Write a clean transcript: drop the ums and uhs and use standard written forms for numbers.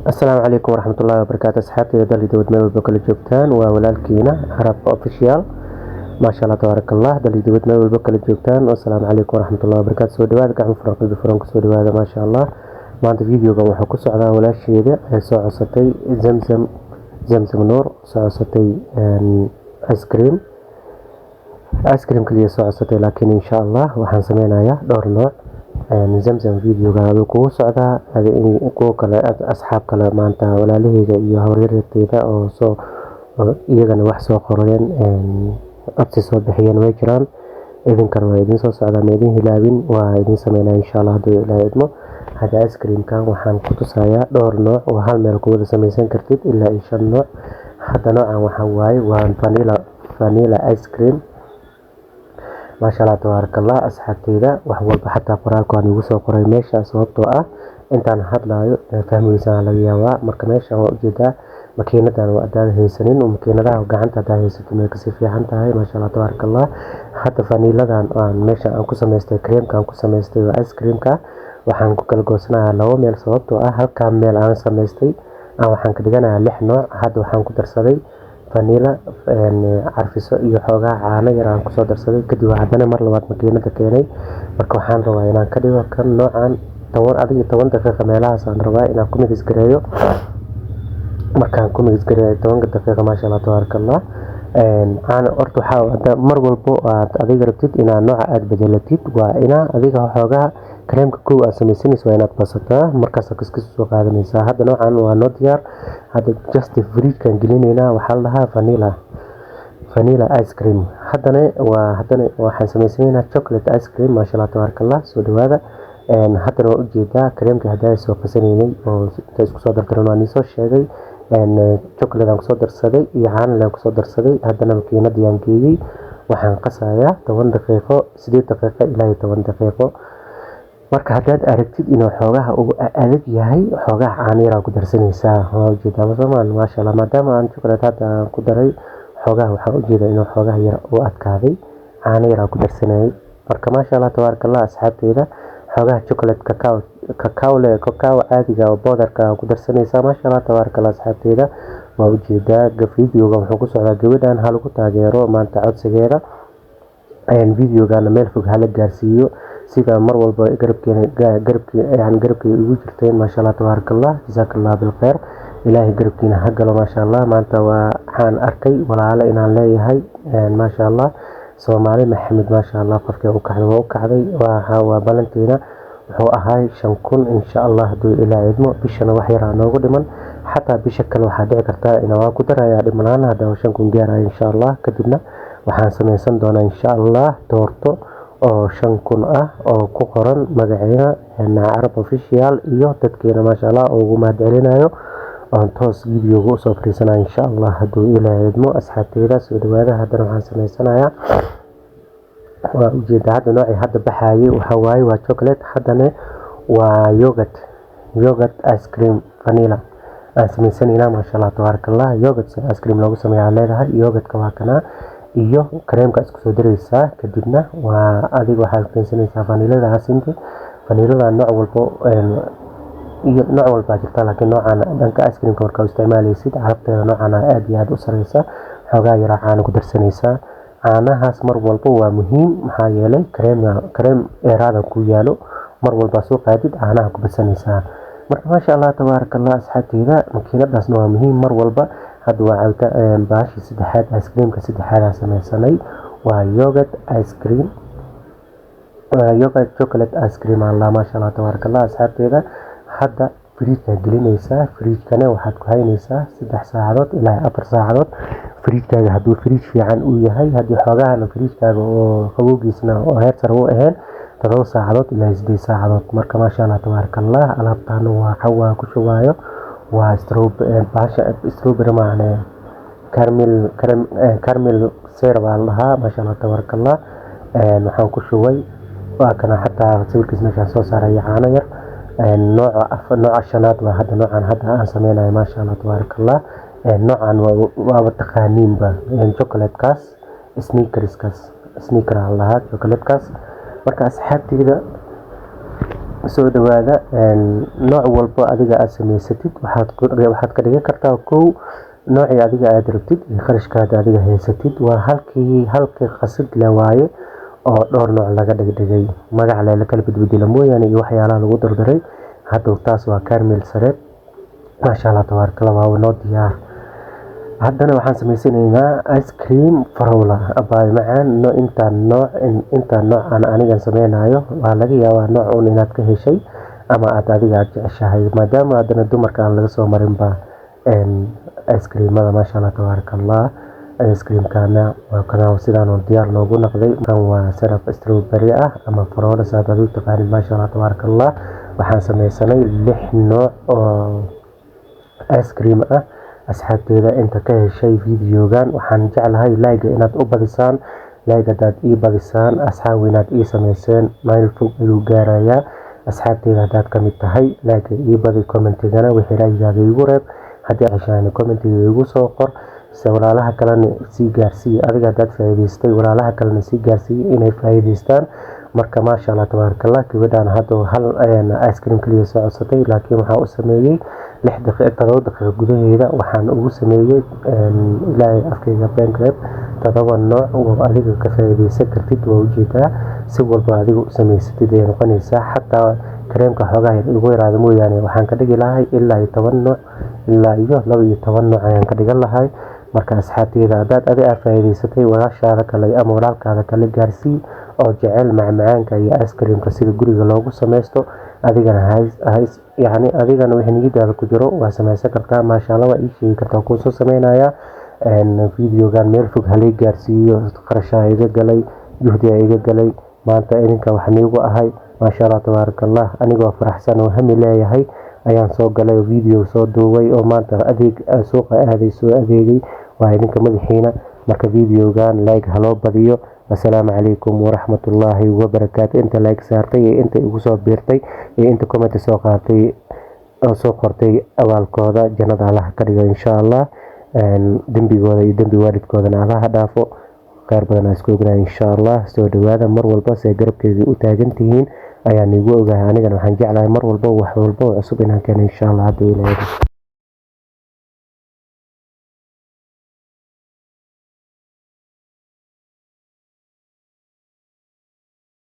Asalaamu calaykum waraxmatullaahi wabarakaatu. Asxaabteyda dal iyo dibad meel walba kala joogtaan, waa walaalkiina Carab Official. Maasha Allah, tabaaraka Allah. Dal iyo dibad meel walba kala joogtaan, assalaamu calaykum waraxmatullaahi wabarakaatu. Soo dhawaada, gacmo furan, qalbi furan kusoo dhawaada. Maasha Allah, maanta videogan wuxuu ku socdaa walaasheeda ee soo codsatay, Zamzam, Zamzam Nuur, soo codsatay ice cream. Ice cream kaliya soo codsatay, laakiin insha Allah waxaan sameynayaa dhowr nooc. Zamzam, videoga aduu kugu socdaa, kuwo kale, asxaab kale, maanta walaalaheyga iyo habaryarteyda oo soo iyagana wax soo qoreen, codsi soo bixiyeen, way jiraan. Idinkana waa idin soo socdaa, ma idin hilaabin, waa idin sameynaya insha Allah hadduu Ilaahay idmo. Hadda ice creamkan waxaan ku tusayaa dhowr nooc oo hal meel ku wada sameysan kartid, ilaa iyo shan nooc. Hadda noocan waxaa waaye waa vanilla ice cream. Maasha Allah, tabaaraka Allah. Asxaabteyda, wax walba xataa qoraalka waan igu soo qoray meesha, sababtoo ah intaan hadlayo fahmi weysaan laga yaabaa. Marka meeshan waa ujeedaa, makiinadan waa hadaad haysanin, makiinadaha gacanta hadaad haysato way kasii fiican tahay. Maasha Allah, tabaaraka Allah. Hadda vanilladan aan meesha aan ku samaystay, creamka aan ku samaystay waa ice creamka, waxaan ku kala goosanayaa laba meel, sababtoo ah halkaa meel aan samaystay aan waxaan ka dhiganayaa lix nooc. Hadda waxaan ku darsaday vanilla, carfiso iyo xoogaa caano yar aan kusoo darsaday. Kadib haddana mar labaad makiinada keenay. Marka waxaan rabaa inaan ka dhigo kan noocan 10, adiga 10 daqiiqa meelahaas aan rabaa inaan ku mix gareeyo. Markaan ku mix gareeyo 10-ka daqiiqa, maasha Allah, tabaaraka Allah. Caano horta waxaa mar walbo aad adiga rabtid inaad nooca aad bedelatid, waa inaa adiga xoogaa kareemka kow aad sameysanayso waa inaad basataa, markaas kiskis soo qaadanaysaa. Hadda noocan waa noo diyaar. Hadda just fridge-kan gelinaynaa. Waxaa la dhahaa vanilla ice cream. Haddana waxaan sameysanaynaa chocolate ice cream. Maasha Allah, tabaaraka Allah. Soo dhawaada. Haddana waa ujeedaa kareemkii hadda soo qasanaynay oo inta isku soo dardaran waan soo sheegay. Chocolate aan kusoo darsaday iyo caano aan kusoo darsaday. Haddana makiinadii aan geeyey, waxaan qasayaa 10 daqiiqo, 8 daqiiqo ilaa iyo 10 daqiiqo. Marka haddaad aragtid inuu xoogaha uu adag yahay, xoogaha caano yar aa ku darsanaysaa. Waa ujeedaa soomaan? Maasha Allah. Maadaama aan chocolate hadda aan ku daray, xoogaha waxaan ujeedaa inuu xoogaha yar u adkaaday, caano yar aan ku darsanayay. Marka maasha Allah, tabaaraka Allah. Asxaabteyda, xoogaha chocolate, cacao, cacao le, cacao caadiga oo powderka ku darsanaysaa. Maasha Allah, tabaaraka Allah. Asxaabteyda, waa ujeedaa, videoga wuxuu ku socdaa gabadhan. Ha lagu taageero maanta codsigeeda, videogana meel fog hala gaarsiiyo, sida mar walba garabkeena garabki yani garabkay igu jirteen. Maasha Allah, tabaaraka Allah. Jazaaka Allah bilkhayr. Ilaahay garabkiina ha galo. Maasha Allah, maanta waxaan arkay walaalo inaan leeyahay. Maasha Allah, Soomaali Maxamed, maasha Allah. Qofkii u kacday waa u kacday. Waa balanteena, wuxuu ahay 5000, insha Allah hadduu Ilaa idmo. Bishana wax yaraa noogu dhiman, xataa bisha kale waxaa dhici kartaa in waa ku darayaa dhimanaan hadda 5000 gaaraya, insha Allah. Kadibna waxaan sameysan doonaa, insha Allah, toorto oo 5000 ah oo ku qoran magaceena Carab Official iyo dadkeena, maasha Allah, oo ugu mahadcelinayo, oon toos videoga usoo fariisanaya, insha Allah hadduu Ilaa idmo. Asxaabteyda, soo dhawaada. Haddana waxaan sameysanayaa, waa ujeeda, hadda noocii hadda baxayay waxaa waaye waa chocolate. Haddana waa yogurt ice cream vanilla aan sameysanaynaa. Maasha Allah, tabaaraka Allah. Yogurt si ice cream loogu sameeyaa leedahay. Yogurtka waa kanaa iyo kareemka isku soo dareysaa. Kadibna waa adiga waxaad keensanaysaa vanillada hasinti. Vanillada nooc walbo iyo nooc walbaa jirta, laakiin noocan dhanka ice creamka markaa u isticmaaleysid, carabteeda noocan aad iyo aad u sareysa. Xoogaa yaraa caano ku darsanaysaa. Caanahaas mar walba waa muhiim, maxaa yeelay kareem dheeraada ku yaalo. Mar walba soo qaadid, caanaha ku badsanaysaa. Marka maasha Allah, tabaaraka Allah. Asxaabteyda, makiinadaasna waa muhiim mar walba. Hadda waa cabita baashii saddexaad, ice creamka saddexaad aan sameysanay, waa yogurt ice cream, yogurt chocolate ice cream. Allah, maasha Allah, tabaaraka Allah. Asxaabteyda, hadda fridge-ka gelinaysaa. Fridge-kana waxaad ku haynaysaa 3 saacadood ilaa 4 saacadood. Fridge-kaaga hadduu fridge fiican uu yahay, haddii xoogahana fridge-kaaga oo qabowgiisna oo heer sare u ahayn, 7 saacadood ilaa 8 saacadood. Marka maasha Allah, tabaaraka Allah. Alaabtaana waa xawaa ku shubaayo, waa bahasha strawberry maahane, caramel syrup baa la dhahaa. Maasha Allah, tabaaraka Allah. Waxaan ku shubay waa kana, xataa sawirkiis meeshaan soo saaray. Caano yar. Nooca shanaad waa hadda noocan hadda aan sameynayo. Maasha Allah, tabaaraka Allah. Noocan waaba taqaaniinba, chocolatekaas, Snickerskaas, Snicker aa la dhahaa chocolatekaas. Marka asxaabteyda Soo dhawaada. Nooc walbo adiga aad samaysatid waxaad ka dhigan kartaa kow noocii adiga aad rabtid iyo kharashkaada adiga haysatid. Waa halkii qasid le waaye oo dhowr nooc laga dhigdhigay, magac le la kala bedbedelo mooyaane iyo waxyaalaha lagu dardaray. Hadda taas waa caramel syrup. Maasha Allah, tabaaraka Allah, waa noo diyaar. Haddana waxaan samaysanaynaa ice cream farowla. Abaay macaan, no intaan nooc, intaan nooc aan anigan sameynayo, waa laga yaabaa nooc uun inaad ka heshay ama aad adiga aad jeceshahay, maadaama haddana dumarka aan laga soo marinba ice creamada. Maasha Allah, tabaaraka Allah. Ice creamkana waa kana, sidaan oo diyaar noogu noqday. Kan waa syrup strawberry ah ama faroola, saad adigu taqaanid. Maasha Allah, tabaaraka Allah. Waxaan sameysanay lix nooc oo ice cream ah. Asxaabteeda inta ka heshay videogan, waxaan jeclahay like inaad u badisaan. Like hadaad ii badisaan, asxaab inaad ii sameyseen, meel fog ayuu gaarayaa. Asxaabteeda haddaad ka mid tahay, like ii badi, commentigana wixii ra'yigaaga iigu reeb. Haddii heshaan, commentiga iigu soo qor se walaalaha kalena sii gaarsii. Adiga haddaad faa'iidaystay, walaalaha kalena sii gaarsiiye inay faa'iidaystaan. Marka maasha Allah, tabaaraka Allah. Gabadhan hadda hal ice cream kaliya soo codsatay, laakiin waxaa u sameeyey 6 daqiiqo, 7 daqiiqo gudaheeda waxaan ugu sameeyey, Ilaahay afkayga been reeb, todoba nooc oo adiga ka faa'iidaysan kartid. Waa ujeedaa, si walba adiga u samaysatid ay noqonaysaa. Xataa kareemka xoogaa yar igu yaraada mooyaane, waxaan ka dhigi lahay ilaa iyo 10 nooc, ilaa iyo 12 nooc ayaan ka dhigan lahay. Marka asxaabteyda, haddaad adi aad faa'iidaysatay, walaashaada kale ama walaalkaada kale gaarsii oo jecel macmacaanka iyo ice creamka sida guriga loogu sameysto. Adigana hays, yacni adigana wixii niyadaada ku jiro waa sameysan kartaa. Maasha Allah, waa ii sheegi kartaa, kuu soo sameynayaa. Videogan meel fog halay gaarsiiyo. Qarashaa iga galay, juhdiyaa iga galay, maanta idinka wax niigu ahay. Maasha Allah, tabaaraka Allah. Anigoo faraxsan oo hami leeyahay ayaan soo galay oo video soo duubay oo maanta adeeg suuqa aaday, soo adeegay. Waa idinka madaxiina. Marka videogan like haloo badiyo. Assalaamu calaykum waraxmatullaahi wabarakaatu. Inta like saartay iyo inta igu soo biirtay iyo inta comment soo qaatay oo soo qortay, abaalkooda jannada Allah ka dhigo, insha Allah. Dembigooda iyo dembi waalidkoodana Allah ha dhaafo. Kheyr badan aan isku ognahay, insha Allah. Soo dhawaada. Mar walba see garabkeyga u taagan tihiin ayaan igu ogahay. Anigana waxaan jeclahay mar walba wax walba oo cusub inaan keeno, insha Allah, hadduu Ilaahay.